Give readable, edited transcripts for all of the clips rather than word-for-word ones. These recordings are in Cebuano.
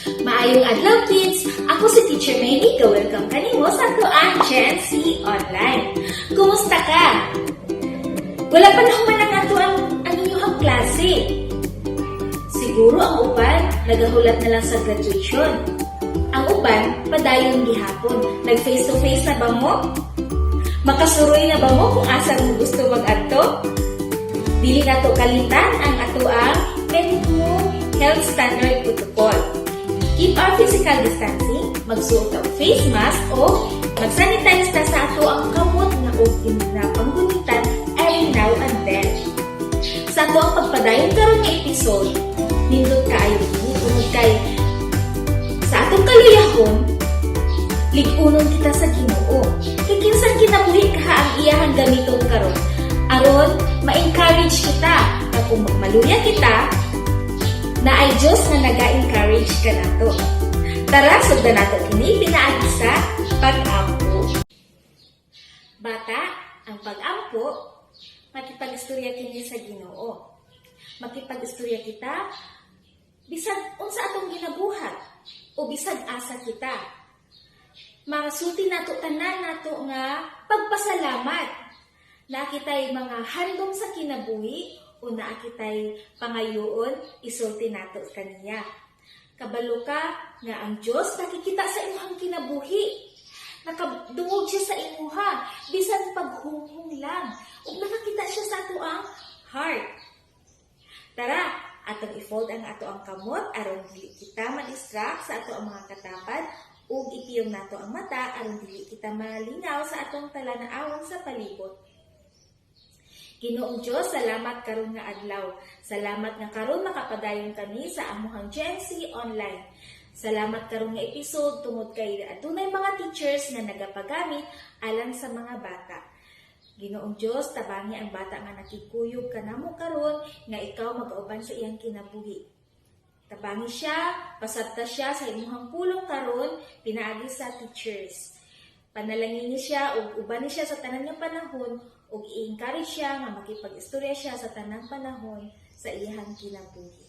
Maayong adlaw, kids! Ako si Teacher Maybe, ka-welcome kanimo sa atoang Gen Z Online. Kumusta ka? Wala pa nahuman ang atoang ang inyong klase. Siguro ang uban, nagahulat na lang sa graduation. Ang uban, padayon gihapon. Nag face to face na ba mo? Makasuroy na ba mo kung asa mo gusto mag-adto? Dili nato kalitan ang atoang minimum health standard protocol. Keep our physical distancing, magsuot og face mask o mag-sanitize ta sa atoang kamot nga og ginapanggunitan every now and then. Sa atoang pagpadayon karon nga episode, nindot kaayo kini tungod kay sa atong kaluyahon, lig-unon kita sa Ginoo. Kay kinsang kinabuhi kaha ang iyahang gamiton karon aron ma-encourage kita na kung magmaluya kita, na ay Diyos nga naga-encourage kanato. Tara, sugdan nato kini pinaagi sa pag-ampo. Bata, ang pag-ampo, makipag-istorya kini sa Ginoo. Makipag-istorya kita bisag unsa atong ginabuhat o bisag asa kita. Masulti nato tanan nato nga pagpasalamat. Naa kitay mga handom sa kinabuhi o naa kitay pangayoon, isulti nato kaniya. Kabalo ka nga ang Dios nakikita sa imong kinabuhi. Nakadungog siya sa imuha bisan paghunghong lang, ug nakakita siya sa atoang heart. Tara, atong i-fold ang atoang kamot aron dili kita ma-distract sa atoang mga katapad ug ipiyong nato ang mata aron dili kita malingaw sa atong talan-awon sa palibot. Ginoong Diyos, salamat karon nga adlaw. Salamat nga karon makapadayon kami sa amuhang Gen Z Online. Salamat karon nga episode tungod kay adunay mga teachers nga nagapagamit alang sa mga bata. Ginoong Diyos, tabangi ang bata nga nakikuyog kanamo karon nga ikaw magauban sa iyang kinabuhi. Tabangi siya, pasabta siya sa imuhang pulong karon pinaagi sa teachers. Panalangini siya ug ubani siya sa tanan nga panahon ug i-encourage siya nga makipag-istorya siya sa tanang panahon sa iyang kinabuhi.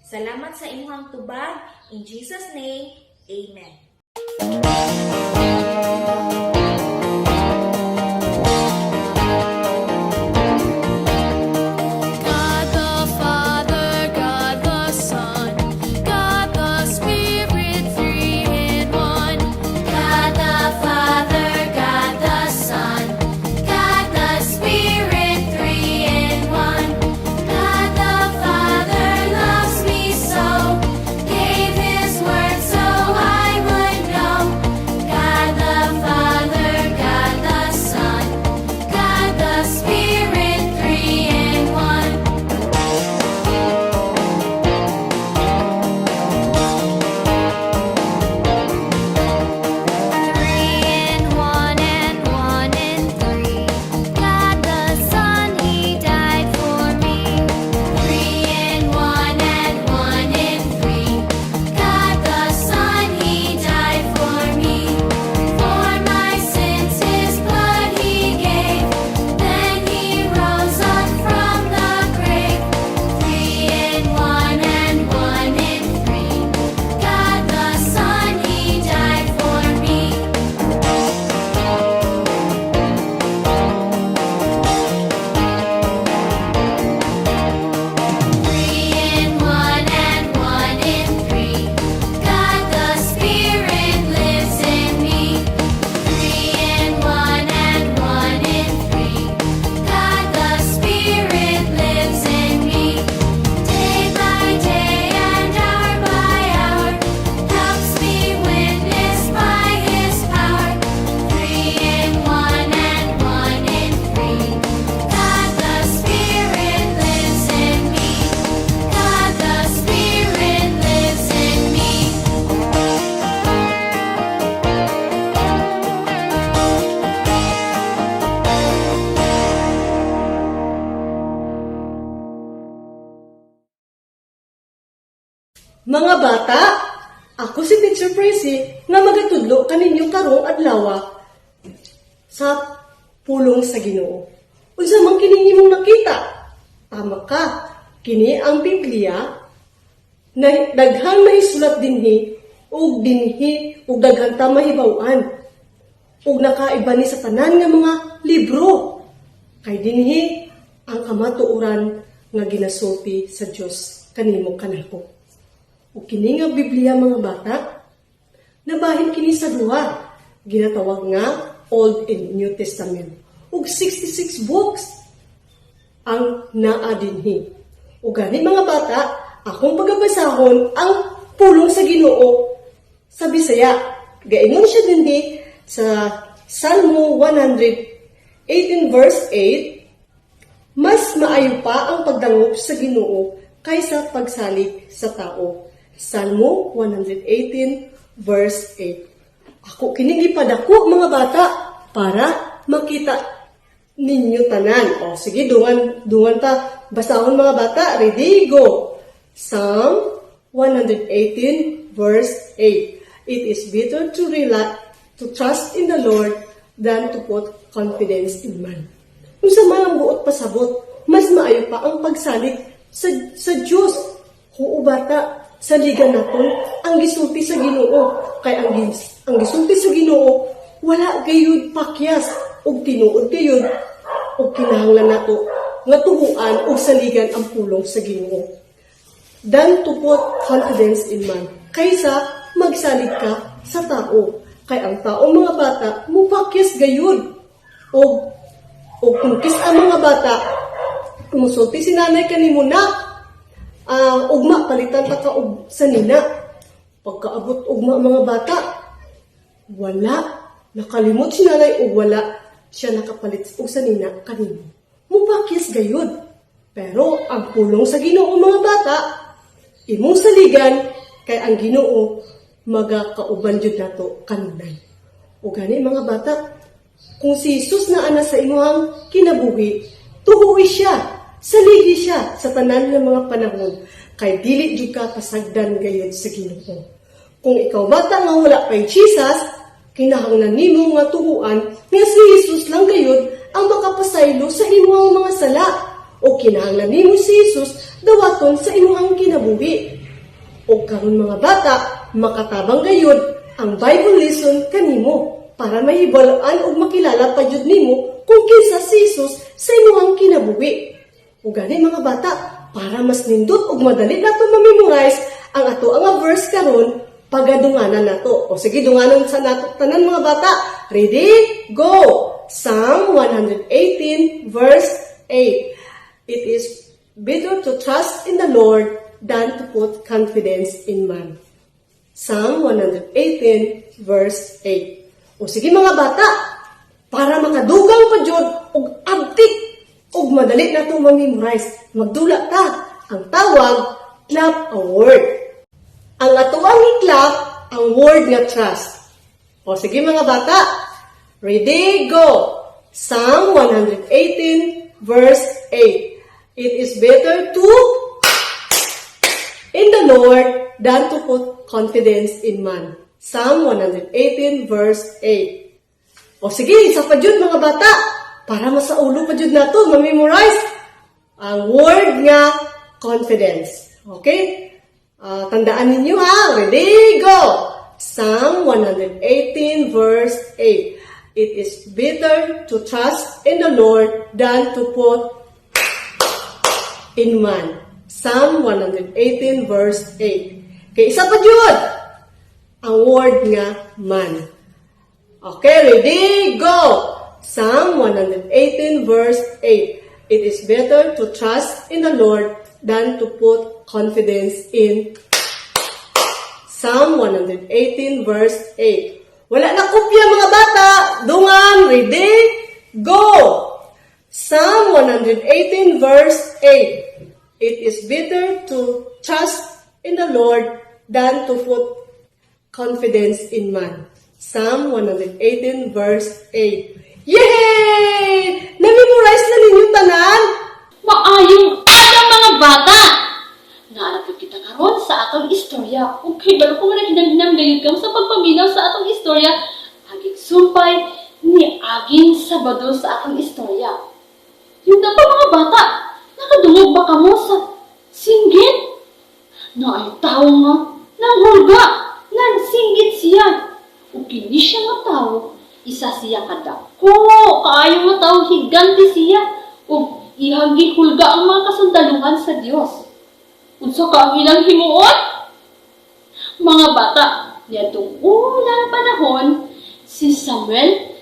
Salamat sa imuhang tubag. In Jesus' name, Amen. God the Father, God the Son, God the Spirit, three in one. God the Father, God the Son, God the Spirit, three in one. God the Father loves me so, gave His word so I would know. God the Father, God the Son, God the Spirit, three in one. Three in one and one in three. God the Son, He died for me. Three in one and one in three. God the Son, He died for me. For my sins, His blood He gave. Then He rose up from the grave. Three in one and one in three. God the Son, He died for me. Three in one and one in three. God the Spirit lives in me. Three in one and one in three. God the Spirit lives in me. Day by day and hour by hour, helps me witness by His power. Three in one and one in three. God the Spirit lives in me. God the Spirit lives in me. Mga bata, ako si Teacher Prissy nga magatudlo kaninyo karong adlaw sa pulong sa Ginoo. Unsa man kini imong nakita? Tama ka. Kini ang Biblia. Na, daghang naisulat dinhi ug dinhi ug daghan ta mahibaw-an. Ug nakaiba ni sa tanan nga mga libro. Kay dinhi ang kamatuoran nga ginasulti sa Dios kanimo kanako. Ug kini nga Biblia, mga bata, nabahin kini sa duha, ginatawag nga Old and New Testament. Ug 66 books ang naa dinhi. Ug gani, mga bata, akong pagabasahon ang pulong sa Ginoo sa Bisaya. Gaingon siya dinhi sa Salmo 118 verse 8, "Mas maayo pa ang pagdangop sa Ginoo kaysa pagsalig sa tao." Salmo 118 verse 8. Ako kining gipadako, mga bata, para makita ninyo tanan. O sige, dungan dungan ta basahon, mga bata. Ready, go. Psalm 118 verse 8. "It is better to trust in the Lord than to put confidence in man." Unsa man ang buot pasabot, mas maayo pa ang pagsalig sa Dios. Huo, bata, saligan naton ang gisulti sa Ginoo kay ang gisulti sa Ginoo wala gayud pakyas ug tinuod gayud ug kinahanglan nato nga tuhuan ug saligan ang pulong sa Ginoo than to put confidence in man, kaysa magsalig ka sa tao, kay ang tao, mga bata, mupakyas gayud. Og kung kis-a, mga bata, musulti si nanay kanimo na, "Ugma palitan ta ka og sanina." Pagkaabot ugma, mga bata, wala, nakalimot si nanay og wala siya nakapalit og sanina kanimo. Mupakyas gayud. Pero ang pulong sa Ginoo, mga bata, imong saligan kay ang Ginoo magakauban jud nato kanunay. O gani, mga bata, kung si Jesus naa na sa imuhang kinabuhi, tuhui siya, saligi siya sa tanan nga mga panahon, kay dili jud ka pasagdan gayud sa Ginoo. Kung ikaw, bata, nga wala pay Jesus, kinahanglan nimo nga tuhuan nga si Jesus lang gayud ang makapasaylo sa imuhang mga sala o kinahanglan nimo si Jesus dawaton sa imuhang kinabuhi. O karon, mga bata, makatabang gayud ang Bible lesson kanimo para mahibal-an ug makilala pa jud nimo kung kinsa si Jesus sa imuhang kinabuhi. O gani, mga bata, para mas nindot ug madali nato ma-memorize ang ato ang verse karon, pagadunganan nato. O sige, dunganon sa nato tanan, mga bata. Ready? Go! Psalm 118 verse 8. "It is better to trust in the Lord than to put confidence in man." Psalm 118 verse 8. O sige, mga bata, para makadugang pa jud og abtik ug madali na to ma-memorize, magdula ta. Ang tawag, clap a word. Ang ato ang i-clap, ang word nga "trust." O sige, mga bata, ready, go! Psalm 118 verse 8. "It is better to in the Lord than to put confidence in man." Psalm 118 verse 8. O sige, isa pa jud, mga bata, para masaulo pa jud nato, ma-memorize ang word nga "confidence." Okay? Ah, tandaan ninyo ha. Ready, go! Psalm 118 verse 8. "It is better to trust in the Lord than to put in man." Psalm 118 verse 8. Kay isa pa jud, ang word nga "man." Okay, ready, go! Psalm 118 verse 8. "It is better to trust in the Lord than to put confidence in." Psalm 118 verse 8. Wala na kopya, mga bata. Dungan, ready, go! Psalm 118 verse 8. "It is better to trust in the Lord than to put confidence in man." Psalm 118 verse 8. Yay! Na-memorize na ninyo tanan? Maayong adlaw, mga bata! Naa pud kita karon sa atong istorya. Ug kahibalo ko nga naghinamhinam gayud kamo sa pagpaminaw sa atong istorya. Agig sumpay ni aging Sabado sa atong istorya. Yun na pa, mga bata, nakadungog ba kamo sa singgit? Naay tawo nga nanghulga, nagsinggit siya. Ug kini siya nga tawo, isa siya kadako kaayo nga tawo, higante siya ug iyang gihulga ang mga kasundaluhan sa Dios. Unsa ka ang ilang himuon? Mga bata, niadtong unang panahon, si Samuel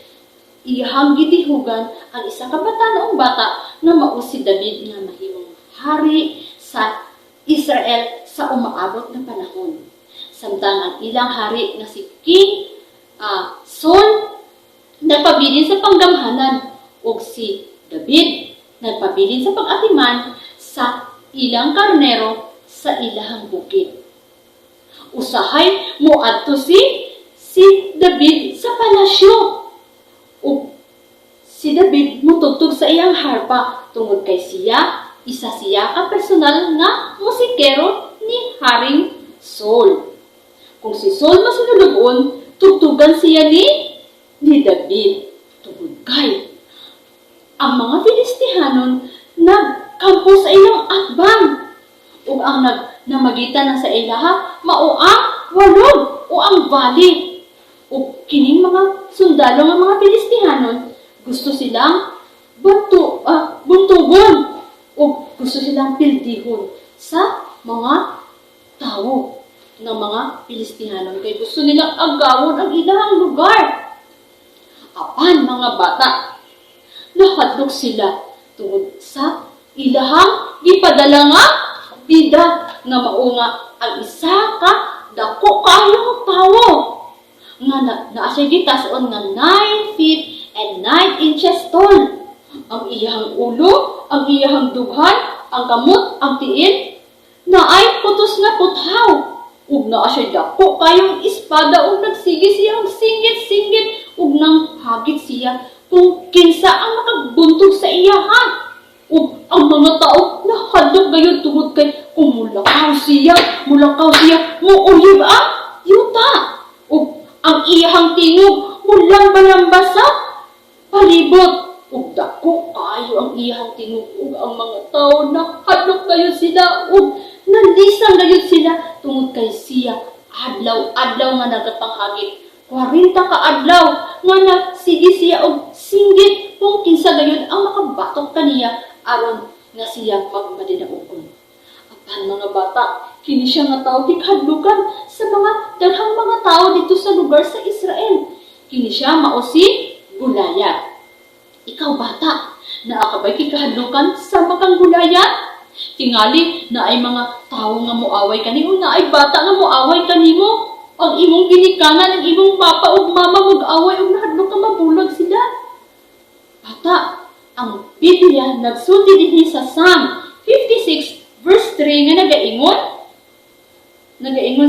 iyang gidihugan ang isa ka batan-ong bata nga mao si David nga mahimong hari sa Israel sa umaabot nga panahon. Samtang ang ilang hari nga si King Saul nagpabilin sa panggamhanan ug si David nagpabilin sa pag-atiman sa ilang karnero sa ilahang bukid. Usahay moadto si David sa palasyo. Ug si David mutugtog sa iyang harpa tungod kay siya isa siya ka personal nga musikero ni Haring Saul. Kung si Saul masinulub-on, tugtugan siya ni David tungod kay ang mga Filistihanon nagkampo sa ilang atbang ug ang namagitan na sa ilaha mao ang walog o ang valley. Ug kining mga sundalo nga mga Filistihanon, gusto silang buntugon ug gusto silang pildihon sa mga tawo ng mga Filistihanon kay gusto nilang agawon ang ilang lugar. Apan, mga bata, nahadlok sila tungod sa ilahang gipadala nga bida nga mao nga ang isa ka dako kaayong tawo nga naa siya gitas-on nga 9 feet and 9 inches tall. Ang iyang ulo, ang iyang dughan, ang kamot, ang tiil, naay putos nga puthaw. Ug naa siya dako kayong espada ug nagsige siya og singgit-singgit ug nang hagit siya kung kinsa ang makabuntog sa iyaha. Ug ang mga tao nahadlok gayud tungod kay kung mulakaw siya, mulakaw siya, muuyib ang yuta. Ug ang iyahang tingog mulamba-lamba sa palibot. Ug dako kaayo ang iyahang tingog ug ang mga tao nahadlok gayud sila ug nalisang gayud sila tungod kay siya adlaw-adlaw nga nagapanghagit. 40 ka adlaw nga nagsige siya og singgit kung kinsa gayud ang makabatok kaniya aron nga siya magmadinaugon. Apan, mga bata, kini siya nga tao gikahadlukan sa mga daghang mga tao dito sa lugar sa Israel. Kini siya mao si Goliath. Ikaw, bata, naa ka ba'y gikahadlukan sama kang Goliath? Tingali naay mga tao nga moaway kanimo, naay bata nga moaway kanimo. Ang imong ginikanan, ang imong papa ug mama mag-away ug nahadlok ka mabulag sila. Bata, ang Biblia nagsulti dinhi sa Psalm 56 verse 3 nga nagaingon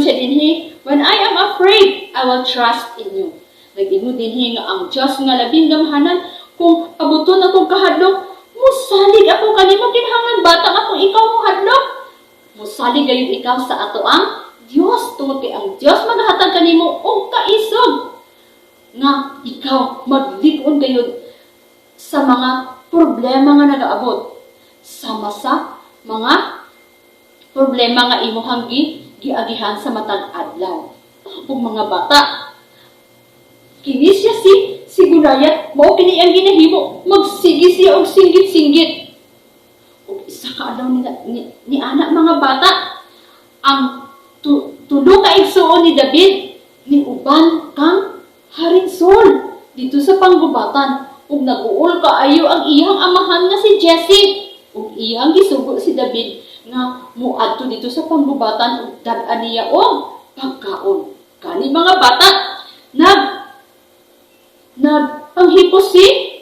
siya dinhi, "When I am afraid, I will trust in you." Nag-ingon dinhi nga ang Dios nga labing gamhanan, kung abuton akong kahadlok, musalig ako kanimo. Kinahanglan, bata nga, kung ikaw mohadlok, musalig gayud ikaw sa ato ang Dios tungod kay ang Dios magahatag kanimo og kaisog nga ikaw maglig-on gayud sa mga problema nga nagaabot sama sa mga problema nga imuhang giagihan sa matag adlaw. Ug mga bata, kini siya si Goliath, mao kini ang ginahimo, magsige siya og singgit-singgit. Ug isa ka adlaw ni ana, mga bata, ang tulo ka igsuon ni David ni uban kang Haring Saul dito sa panggubatan ug nag-uol kaayo ang iyang amahan nga si Jesse ug iyang gisugo si David nga muadto dito sa panggubatan ug dad-an niya og pagkaon. Kani, mga bata, nagpanghipos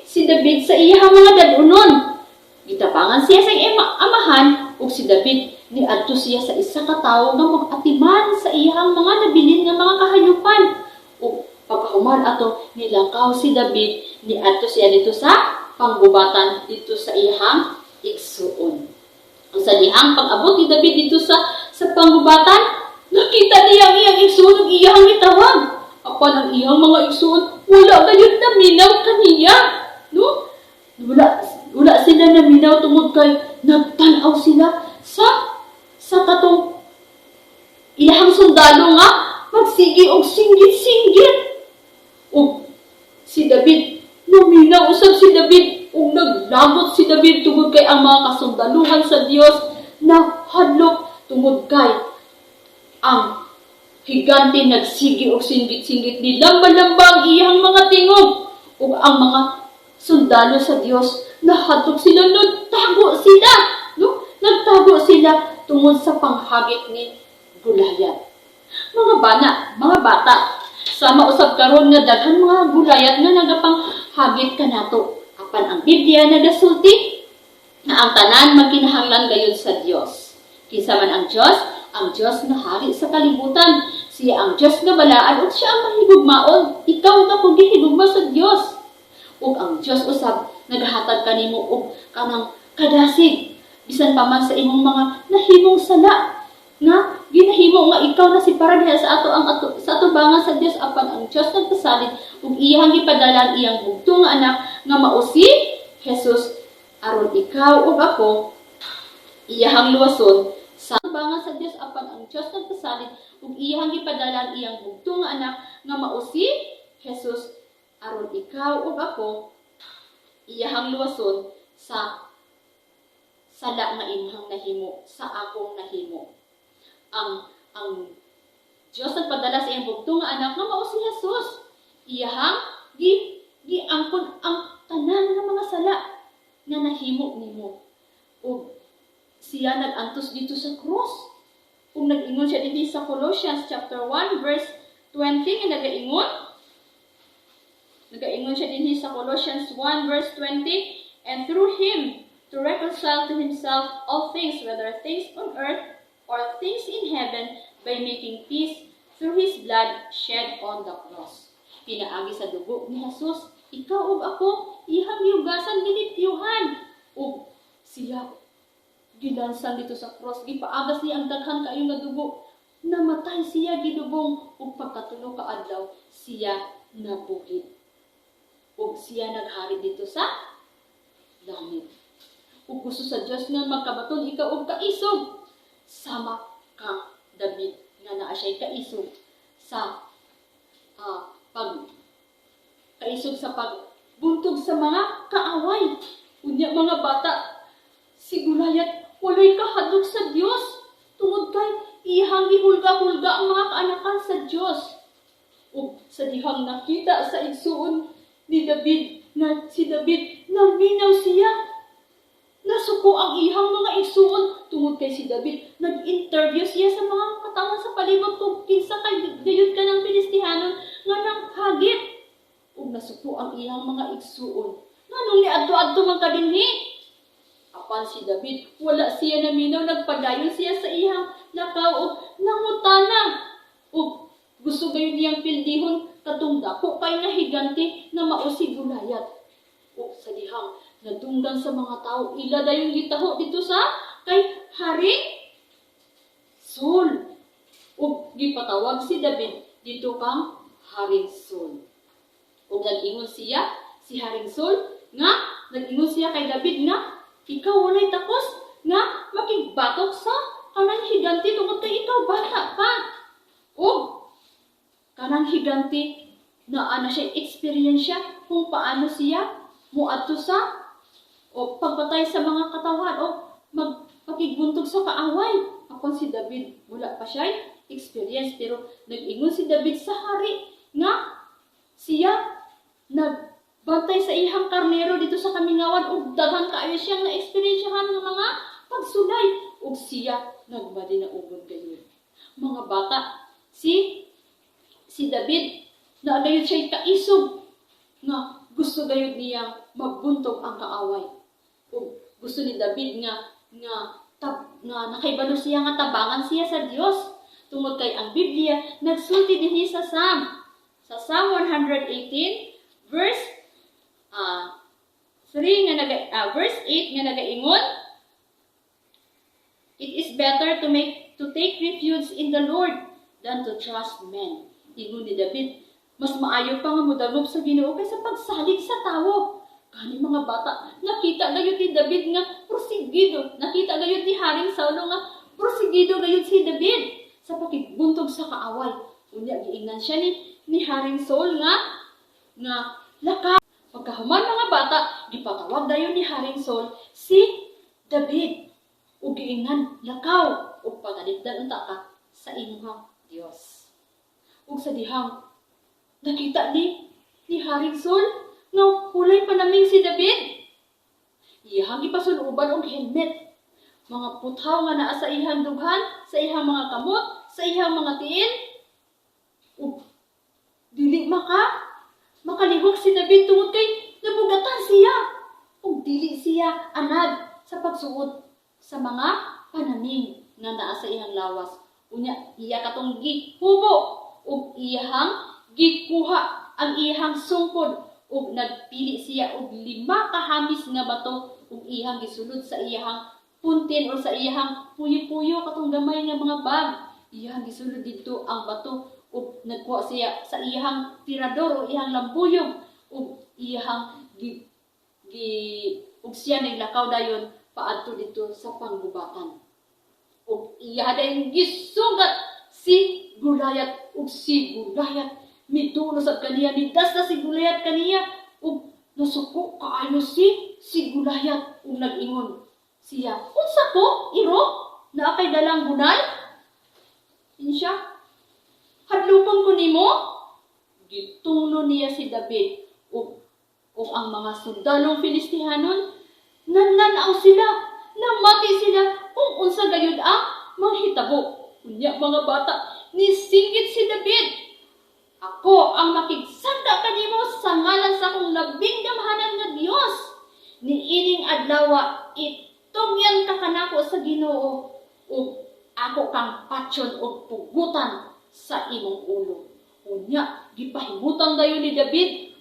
si David sa iyang mga dad-unon. Gitabangan siya sa iyang amahan ug si David niadto siya sa isa ka tawo nga mag-atiman sa iyang mga nabilin nga mga kahayupan. Ug pagkahuman ato, nilakaw si David, niadto siya dito sa panggubatan dito sa iyang igsuon. Ang sa dihang pag-abot ni David dito sa panggubatan, nakita niya ang iyang igsuon ug iyang gitawag. Apan ang iyang mga igsuon, wala gayud naminaw kaniya. No? Wala sila naminaw tungod kay nagtan-aw sila sa katong sundalo nga magsigi og singgit-singgit. Ug si David, naminaw usab si David ug naglagot si David tungod kay ang mga kasundaluhan sa Dios nahadlok tungod kay ang higante nagsigi og singgit-singgit, nilamba-lamba ang iyang mga tingog, ug ang mga sundalo sa Dios nahadlok sila, nagtago sila, no? Nagtago sila tungod sa panghagit ni Goliath. Mga bana, mga bata, sama usab karon nga daghan mga Goliath nga nagapanghagit kanato, apan ang Biblia nagasulti na ang tanan magkinahanglan gayud sa Dios. Kinsa man ang Dios? Ang Dios nga hari sa kalibutan. Siya ang Dios nga balaan ug siya ang mahigugmaon. Ikaw nga kung gihigugma sa Dios. Ug ang Dios usab nagahatag kanimo og kanang kadasig bisan pa man sa imong mga nahimong sala nga ginahimo nga ikaw na si para diha sa ato sa atubangan sa Dios, apan ang Dios nagpasalig ug iyang gipadala ang iyang bugtong nga anak nga mao si Jesus aron ikaw ug ako iyahang luwason sa atubangan sa Dios, apan ang Dios nagpasalig ug iyang gipadala ang iyang bugtong nga anak nga mao si Jesus aron ikaw ug ako iyahang luwason sa sala nga imong nahimo, sa akong nahimo. Ang Dios nagpadala sa iyang bugtong nga anak nga mao si Jesus. Iyahang giangkon ang tanan nga mga sala nga nahimo nimo. Ug siya nag-antos dito sa cross. Ug nag-ingon siya dito sa Colossians chapter 1 verse 20 nga nagaingon siya dinhi sa Colossians 1 verse 20, "And through him to reconcile to himself all things, whether things on earth or things in heaven, by making peace through his blood shed on the cross." Pinaagi sa dugo ni Jesus, ikaw ug ako iyang gihugasan, gilimpyuhan. Ug siya gilansang dito sa cross, gipaagas niya ang daghan kaayo nga dugo. Namatay siya, gilubong, ug pagkatulo ka adlaw siya nabuhi. Ug siya naghari dito sa langit. Ug gusto sa Dios nga magkabaton ikaw og kaisog sama kang David nga naa siya'y kaisog sa pag kaisog sa pagbuntog sa mga kaaway. Unya, mga bata, si Goliath walay kahadlok sa Dios tungod kay iyang gihulga-hulga ang mga kaanakan sa Dios. Ug sa dihang nakita sa igsuon ni David na si David naminaw siya, nasuko ang iyang mga igsuon tungod kay si David nag-interview siya sa mga katawhan sa palibot kung kinsa kay gayud kanang Filistihanon nga nanghagit. Ug nasuko ang iyang mga igsuon, "Nganong niadto-adto man ka dinhi?" Apan si David, wala siya naminaw, nagpadayon siya sa iyang lakaw ug nangutana. Ug gusto gayud niyang pildihon katong dako kay nga higante nga mao si Goliath. Ug sa dihang nadunggan sa mga tao, ila dayon gitaho dito sa kay Haring Saul. Ug gipatawag si David dito kang Haring Saul. Ug nag-ingon siya, si Haring Saul, nga nag-ingon siya kay David nga ikaw walay takos nga makigbatok sa kanang higante tungod kay ikaw bata pa. Ug kanang higante naa na siya eksperyensya kung paano siya muadto sa o pagpatay sa mga katawhan o magpakigbuntok sa kaaway. Apan si David, wala pa siya experience, pero nag-ingon si David sa hari nga siya nagbantay sa iyang karnero dito sa kamingawan ug daghan kaayo siyang na-eksperyensahan nga mga pagsulay ug siya nagmadinaugon gayud. Mga bata, si David na gayud siya kaisog nga gusto gayud niyang magbuntog ang kaaway. Ug gusto ni David nga nakaibalo siya nga tabangan siya sa Dios tungod kay ang Biblia nagsulti dinhi sa Psalm 118 verse 3 nga naga verse 8 nga nagaingon, "It is better to take refuge in the Lord than to trust men." Ingon ni David, mas maayo pa nga modangop sa Ginoo kaysa pagsalig sa tawo. Kani, mga bata, nakita gayud ni David nga prosigido. Nakita gayud ni Haring Saulo nga prosigido gayud si David. sa pakigbuntob sa kaaway. Unya giingnan siya ni Haring Saul nga laka. Pagkahuman, mga bata, gipatawag dayon ni Haring Saul si David ug giingnan, "Lakaw ug panalipdan unta ka sa imong Dios." Ug sa dihang nakita ni Haring Saul nga walay panaming si David, iyahang gipasuluban og helmet. Mga puthaw nga naa sa iyang dughan, sa iyang mga kamot, sa iyang mga tiil. Ug dili makalihok si David tungod kay nabugatan siya. Ug dili siya anad sa pagsuot sa mga panaming nga naa sa iyang lawas. Unya iya katong gihubo ug iyahang gikuha ang iyang sungkod ug nagpili siya og 5 ka hamis nga bato ug iyang gisulod sa iyang puntin o sa iyang puyo-puyo, katong gamay nga mga bag. Iyang gisulod didto ang bato ug nagkuha siya sa iyang tirador o iyang lambuyog ug iyang gi, gi ug siya naglakaw dayon paadto didto sa panggubatan ug iya dayon gisugat si Gulayat, ug si Gulayat mitulo sad kaniya, nidasda si Gulayat kaniya ug nasuko kaayo si Gulayat ug nag-ingon siya, "Unsa ko iro, naa kay dalang bunal?" Ingon siya, "Hadlokon ko nimo." Gituno niya si David ug ang mga sundalong Filistihanon, nananaw sila, namati sila kung unsa gayud ang manghitabo. Unya, mga bata, nisinggit si David, "Ako ang makigsangka kanimo sa ngalan sa akong labing gamhanan nga Dios. Niining adlawa itugyan ka kanako sa Ginoo ug ako kang patyon og pugutan sa imong ulo." Unya gipahimutan dayon ni David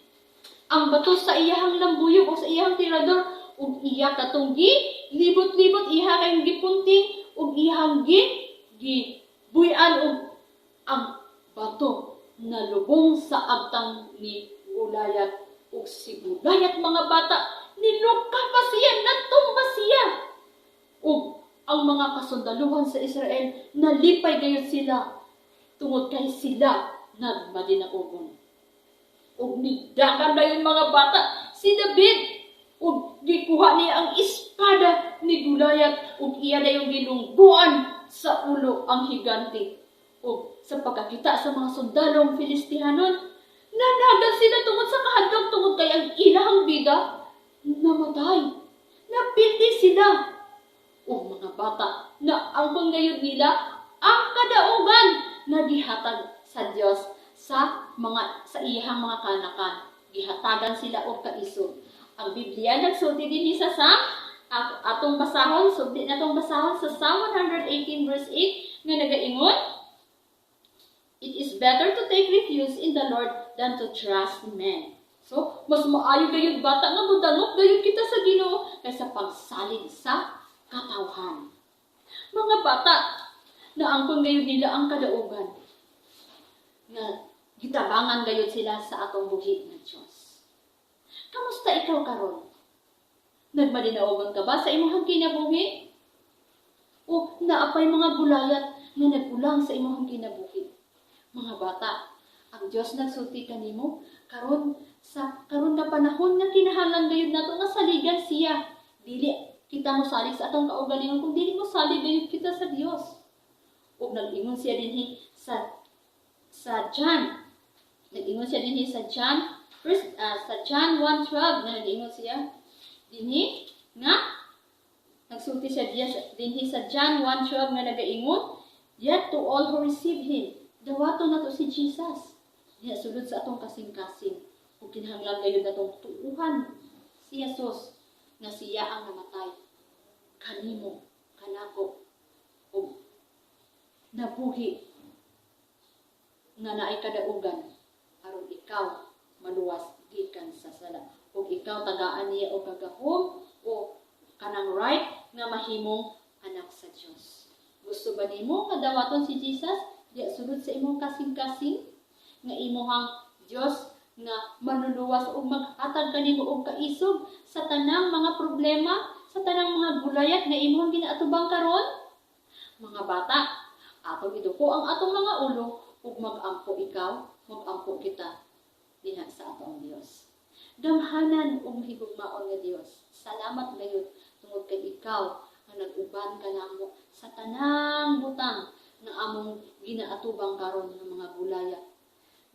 ang bato sa iyahang lambuyog o sa iyahang tirador ug iya katong gi libot-libot, iya kayong gipunting ug iyahang gi gi buy-an ug ang bato nalubong sa agtang ni Gulayat. Ug si Gulayat, mga bata, niluka pa siya, natumba siya, ug ang mga kasundaluhan sa Israel nalipay gayud sila tungod kay sila nagmadinaugon. Ug nidakan dayon, mga bata, si David ug gikuha niya ang espada ni Gulayat ug iya dayong gilungguan sa ulo ang higante. Ug sa pagkakita sa mga sundalong Filistihanon, nanagan sila tungod sa kahadlok tungod kay ang ilahang bida namatay. Napildi sila. Ug mga bata, naangkon gayud nila ang kadaugan nga gihatag sa Dios sa iyang mga kanakan. Gihatagan sila og kaisog. Ang Biblia nagsulti dinhi sa Psalm, atong basahon, subli natong basahon sa Psalm 118 verse 8 nga nagaingon, "It is better to take refuge in the Lord than to trust men." So, mas maayo gayud, bata, nga modangop gayud kita sa Ginoo kaysa pagsalig sa katawhan. Mga bata, naangkon gayud nila ang kadaugan nga gitabangan gayud sila sa atong buhi nga Dios. Kamusta ikaw karon? Nagmadinaugon ka ba sa imong kinabuhi? O naa pay mga Gulayat nga nag-ulang sa imong kinabuhi? Mga bata, ang Dios nagsulti kanimo karon sa karon nga panahon nga kinahanglan gayud nato nga saligan siya. Dili kita mosalig sa atong kaugalingon kung dili mosalig gayud kita sa Dios. Ug nag-ingon siya dinhi sa John. Nag-ingon siya dinhi sa John first sa John 1:12 nga nag-ingon siya dinhi nga nagsulti siya diya dinhi sa John 1:12 nga nagaingon, "Yet to all who receive Him." Dawato nato si Jesus. Diha sulod sa atong kasing-kasing. Ug kinahanglan gayud natong tuuhan si Jesus nga siya ang namatay kanimo, kanako, ug nabuhi nga naay kadaugan aron ikaw maluwas gikan sa sala ug ikaw tagaan niya og kagahom o kanang right nga mahimong anak sa Dios. Gusto ba nimo nga dawaton si Jesus diya sulod sa imong kasing-kasing nga imuhang Dios nga manluluwas ug maghatag kanimo og kaisog sa tanang mga problema, sa tanang mga Gulayat nga imong ginaatubang karon? Mga bata, ato Atong iduko ang atong mga ulo ug mag-ampo ikaw, mag-ampo kita diha sa atong Dios. Gamhanan ug mahigugmaon nga Dios, salamat gayud tungod kay ikaw ang nag-uban kanamo sa tanang butang nga among ginaatubang karon nga mga bulaya.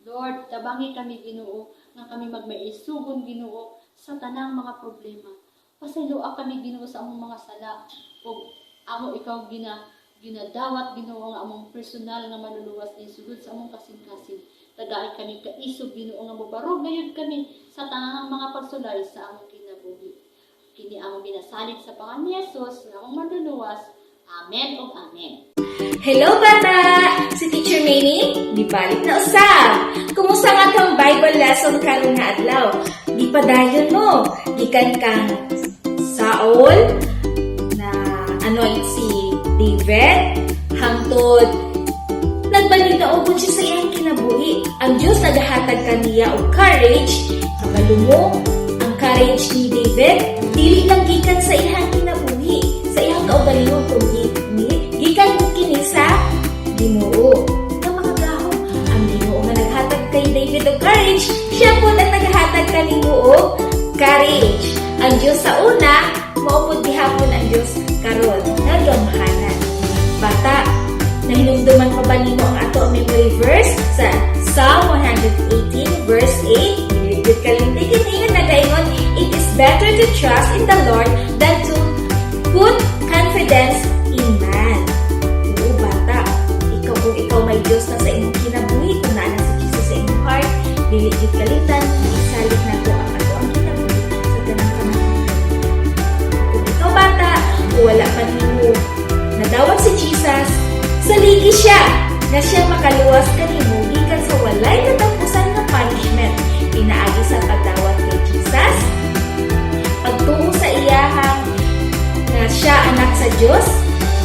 Lord, tabangi kami, Ginoo, nga kami magmaisugon, Ginoo, sa tanang mga problema. Pasayloa kami, Ginoo, sa among mga sala ug amo ikaw ginadawat, Ginoo, nga among personal nga manluluwas ni sulod sa among kasing-kasing. Tagai kami kaisog, Ginoo, nga mobarog gayud kami sa tanang mga pagsulay sa among kinabuhi. Kini among ginasalig sa pangalan ni Jesus nga among manluluwas. Amen ug amen. Hello, bata! Si Teacher Mamie, gibalik na usab. Kumusta nga kang Bible lesson karon nga adlaw? Gipadayon mo, gikan kang Saul na anoint si David hangtod nagbalinaogon siya sa iyang kinabuhi. Ang Diyos nagahatag kaniya og courage. Kabalo mo, ang courage ni David dili lang gikan sa iyang kinabuhi, sa iyang kaugalingon, kundi gikan kini sa Ginoo. Nga makagahom ang Ginoo nga naghatag kay David og courage, siya pod ang naghatag kanimo og courage. Ang Diyos sa una, mao pod gihapon ang Diyos karon nga gamhanan. Bata, nahinumduman pa ba nimo ang ato memory verse sa Psalm 118 verse 8? Dili gud kalimti kini nga nagaingon, "It is better to trust in the Lord than to put confidence in man." Oo, bata, ikaw, kung ikaw may Diyos na sa imong kinabuhi, kung naa na si Jesus sa imong heart, dili gud kalimtan, isalig nato ang ato ang kinabuhi sa tanang panahon. Kung ikaw, bata, kung wala pa nimo nadawat si Jesus, saligi siya na siya makaluwas kanimo gikan sa walay katapusan nga punishment pinaagi sa pagdawat kay Jesus, pagtuo sa iyahang nga siya anak sa Dios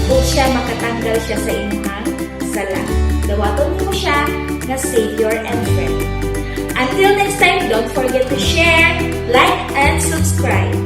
ug siya makatanggal siya sa imong sala. Dawaton nimo siya nga Savior and friend. Until next time, don't forget to share, like, and subscribe.